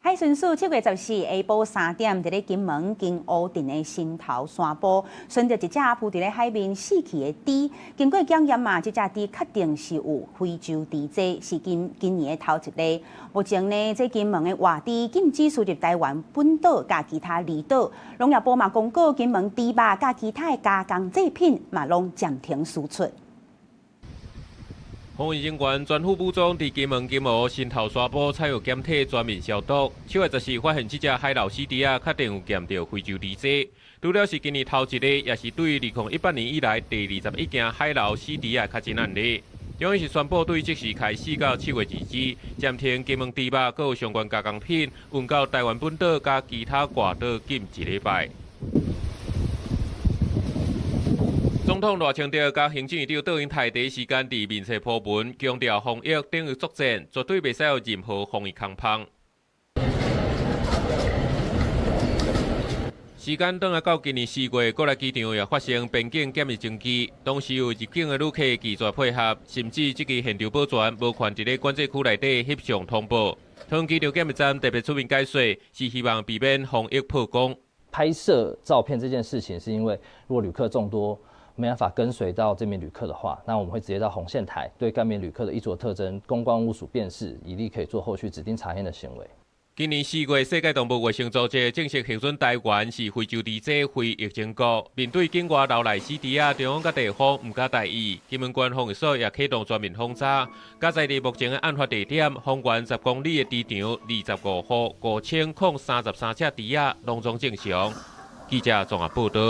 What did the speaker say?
海巡署7月14下晡3點，佇咧金門金湖鎮的新頭山埔，尋著一隻浮佇咧海面死去的豬。經過檢驗嘛，這隻豬確定是有非洲豬災，是今今年的頭一例。目前呢，這金門的活豬禁止輸入台灣本島佮其他離島。農業部嘛公告，金門豬肉佮其他的加工製品嘛，攏暫停輸出。防疫人員全副武裝，佇金門金湖新頭沙埔採藥檢體全面消毒。7月14發現這隻海流死豬仔，確定有驗著非洲豬災。除了是今年頭一例，也是對2018年以來第21件海流死豬仔確診案例。中央是宣布對即時開始到7月2日，暫停金門豬肉閣有相關加工品運到台灣本島佮其他外島禁一禮拜。總統賴清德佮行政院長卓榮泰第一時間佇面冊 po 文，強調防疫等於作戰，絕對袂使有任何防疫空縫。時間轉來到今年4月，國內機場也發生邊境檢疫爭議，當時有入境的旅客拒絕配合，甚至這個現場保全無權佇咧管制區內底翕相通報。桃園機場檢疫站特別出面解說，是希望避免防疫破功。拍攝照片這件事情，是因為如果旅客眾多，沒辦法跟隨到這名旅客的話，那我們會直接到紅線台對該名旅客的衣著特徵、公關物屬辨識，以利可以做後續指定查驗的行為。今年4月，世界動物衛生組織正式核准台灣是非洲豬災非疫情國。面對境外流來死豬仔，中央佮地方毋敢大意，金門縣防疫所也啟動全面封查。佮在佇目前的案發地點，方圓10公里的豬場，25戶5033隻豬仔，攏總正常。記者綜合報導。